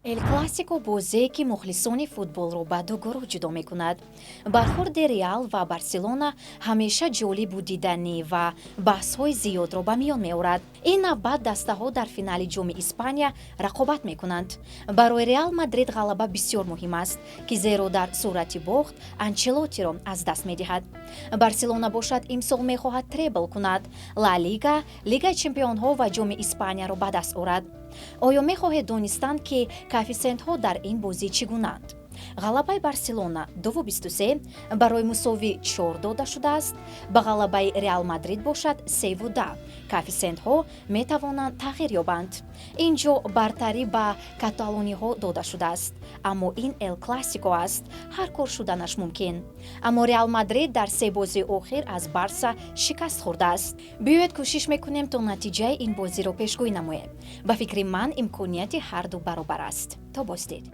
Эл Классико бозие, ки мухлисони футболро ба ду гурӯҳ ҷудо мекунад. Бархурди Реал ва Барселона ҳамеша ҷолибу диданӣ ва баҳсҳои зиёдро ба миён меорад. Ин навбат дастаҳо дар финали Ҷоми Испания рақобат мекунанд. Барои Реал Мадрид ғалаба бисёр муҳим аст, ки зеро дар сурати бохт Анчелотиро аз даст медиҳад. Барселона бошад, имсол мехоҳад требл кунад: Ла Лига, Лигаи чемпионҳо ва Ҷоми Испанияро ба даст орад. Оё мехоҳед донистан, ки коэффисиентҳо дар ин бозӣ чӣ гунаанд? Ғалабаи Барселона 2,23, барои мусовӣ 4 дода шудааст, ба ғалабаи Реал Мадрид бошад 3,10. Коэффисиентҳо метавонанд тағйир ёбанд. Ин ҷо бартарӣ ба каталониҳо дода шудааст, аммо ин Эл Классико аст, ҳар кор шуданаш мумкин. Аммо Реал Мадрид дар се бозии охир аз Барса шикаст хӯрдааст. Биёед, кӯшиш мекунем, то натиҷаи ин бозиро пешгӯӣ намоем. Ба фикри ман, имконияти ҳарду баробар аст. То боздид.